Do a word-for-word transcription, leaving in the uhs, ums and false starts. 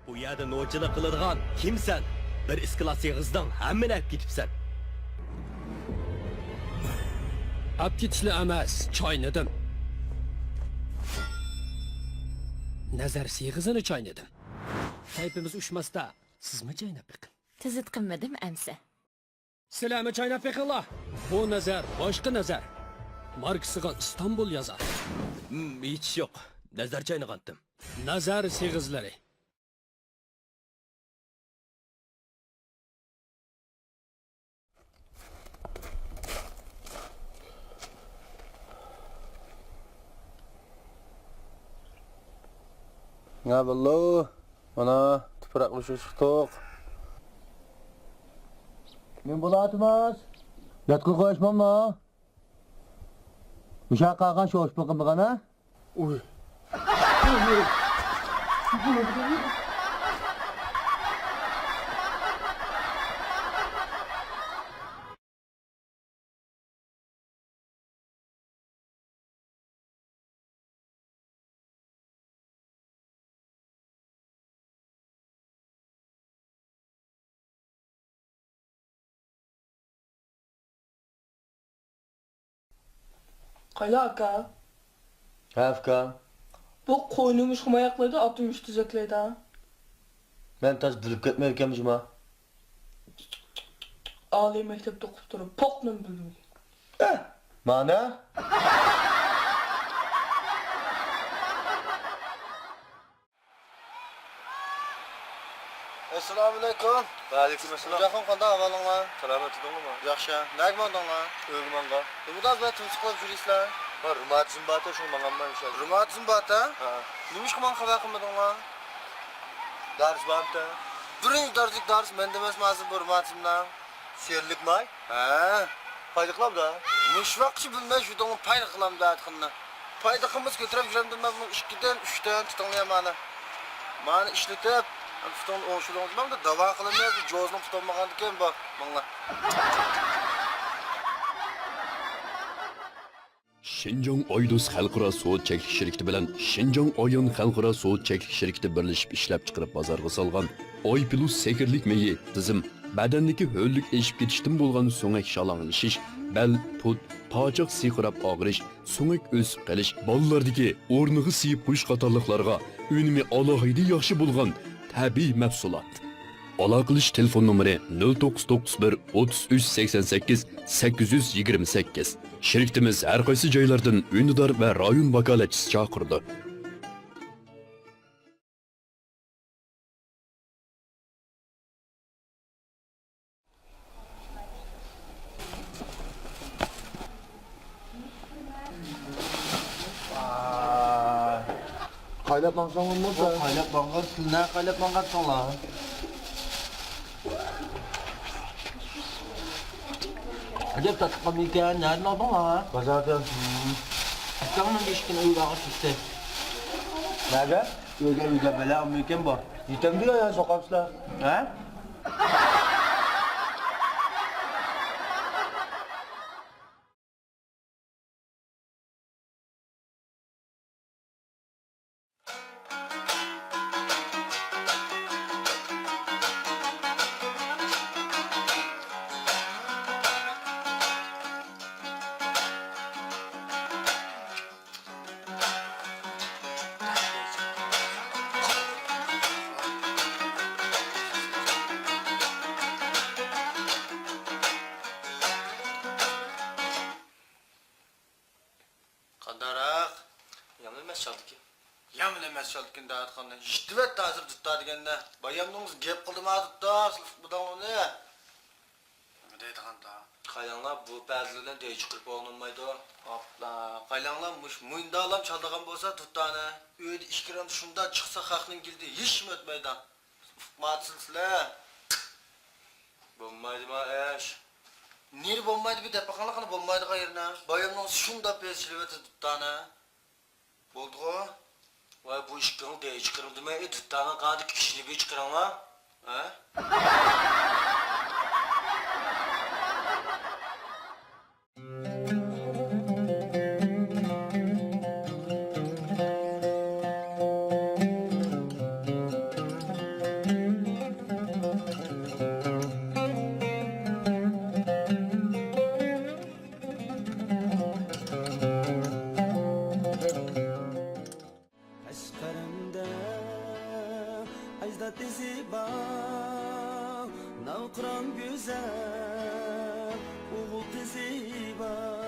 بۇ يەردە نوچىلىق قىلىدىغان كىمسەن؟ بىر ئىسكىلاس ئېغىزدىن ھەممىنى ئەپ كېتىپسەن. ئەپ كېتىشلا ئەمەس، چاينىدىم. نەزەر سېغىزىنى چاينىدىم. كەيپىمىز ئۇشماستا، سىزمۇ چايناپ بېقىڭ. تۈزۈت قىلمىدىم ئەمسە. سىلەرمۇ چايناپ بېقىڭلار. بۇ نەزەر باشقا نەزەر. ماركىسىغا ئىستانبۇل يازار. ھىم، ھېچ ئىش يوق. نەزەر چاينىغانتىم. نەزەر سېغىزلىرى. ھە، بالىلار، مانا، تۇپراق ئۇشۇپ چىقتۇق. نېمە بولۇۋاتىمىز؟ ياتقىلى قويۇشمامدۇ؟ مۇشۇ قالغان شوشپا قىلمىغان، ھە؟ ئۇي. قايلا ئاكا؟ ھە، ئۇكام. بۇ قوينى مۇشۇ ماياقلايدۇ، ئاتنى مۇشۇ تېزەكلەيدۇ. مەن تاس بىلىپ كەتمەيدىكەنمەن جۇما. ئالىي مەكتەپتە ئوقۇپ تۇرۇپ، پوقنىمۇ بىلمىگەن. ئە، مانا. ئەسسالامۇئەلەيكۇم. ۋەئەلەيكۇم ئەسسالام. ئۇجاقۇم، قانداق ئەھۋالىڭلار؟ سالامەت تۇردۇڭلارمۇ؟ ياخشى. نەگە ماڭدىڭلار؟ ئۆيگە ماڭغان. نېمە دەپ بىر تىنچلىق بىلەن يۈرۈيسىلەر؟ ھە، رېماتىزم بارتە، شۇڭا ماڭغانمەن شۇ. رېماتىزم بارتە؟ ھە. نېمىشقا ماڭا خەۋەر قىلمىدىڭلار؟ دارىسى بارمىتى؟ بىرىنچى دەرىجىلىك دارىسى مەندە ئەمەسمۇ ھازىر بۇ رېماتىزمنىڭ؟ سېرىلىك ماي؟ ھە. پايدا قىلامدا؟ مۇشۇ ۋاقىتقىچە بىلمەي يۈردۈڭمۇ، پايدا قىلامدا ئېيتقىنىنى. پايدا قىلمىسا كۆتۈرۈپ يۈرەمدىم مەن بۇ ئىككىدىن، ئۈچتىن، تۇتۇڭلار مانا. مانا ئىشلىتىپ، پۇتۇڭنى ئوڭشىلىڭ دېمەمدۇ، داۋا قىلىمىز، جوزىنىڭ پۇتى بولمىغاندىكىن بۇ، ماڭلا. شىنجاڭ ئايدۇس خەلقئارا سودا چەكلىك شىركىتى بىلەن شىنجاڭ ئايان خەلقئارا سودا چەكلىك شىركىتى بىرلىشىپ ئىشلەپچىقىرىپ بازارغا سالغان ئاي پىلۇس سېھىرلىك مېيى تىزىم، بەدەندىكى ھۆللۈك ئېشىپ كېتىشتىن بولغان سۆڭەك شالاڭلىشىش، بەل، پۇت، پاچاق سىرقىراپ ئاغرىش، سۆڭەك ئۆسۈپ قېلىش، بالىلاردىكى ئورنىغا سىيىپ قويۇش قاتارلىقلارغا ئۈنۈمى ئالاھىدە ياخشى بولغان تەبىئىي مەھسۇلات. ئالاقىلىشىش تېلېفون نومۇرى: نۆل توققۇز توققۇز بىر، ئوتتۇز ئۈچ، سەكسەن سەككىز، سەككىز يۈز يىگىرمە سەككىز. شىركىتىمىز ھەر قايسى جايلاردىن ئۈندىدار ۋە رايون ۋاكالەتچىسى چاقىرىدۇ. قايلاپ ماڭساڭ بولمامدۇ؟ قايلاپ ماڭغان، سىز نەگە قايلاپ ماڭغانتىڭلار؟ ئەجەب تاتلىق ئىكەن، نەدىن ئالدىڭلار؟ بازاردىن. ئاكاڭنىڭ بېشىكىنى ئۆيگە ئاغرىتىپتۇ. نەگە؟ ئۆيگە، ئۆيگە بەلە ئالمىكەن بۇ. يېتەمدىلا يا سوقامسىلەر. ھە؟ قانداقراق؟ يامىنى ئەمەس چالدىكىن. يامىنى ئەمەس چالدىكىن دەۋاتقاندا، يېتىۋەتتى ھازىر دۇتتا دېگەندە. بايامنىڭىز گەپ قىلدىما دۇتتا، سىلىق بۇداڭ ئۇنى. نېمە دەيدىغاندا؟ قايلاڭلار بۇ پەزىل بىلەن دەي چىقىرىپ ئوينىمايدۇ. ئاپلا، قايلاڭلار مۇش مۇيندالام چالدىغان بولسا دۇتتانى. ئۆيدە ئىككى رەمدە شۇنداق چىقسا خەقنىڭ گېلىدە ھېچنېمە ئۆتمەيدۇ. ئۇقماپسىلەر سىلەر. بولمايدىما ئىش؟ نېرى بولمايدۇ بىر دەپ باقىڭلار قېنى بولمايدىغان يېرىنى. بايامنىڭ شۇنداق پەيزى چېلىۋەتتى دۇتتانى. بولدىغۇ؟ ۋاي، بۇ ئىككىڭلار دەي چىقىرىڭ دېمەي، ئى، دۇتتانىڭ قانىتى كىشىنى بىر چىقىرىڭلار. ھە؟ ئەجدادى زىبا، ناۋقىران گۈزەل ئوغۇل قىزى بار.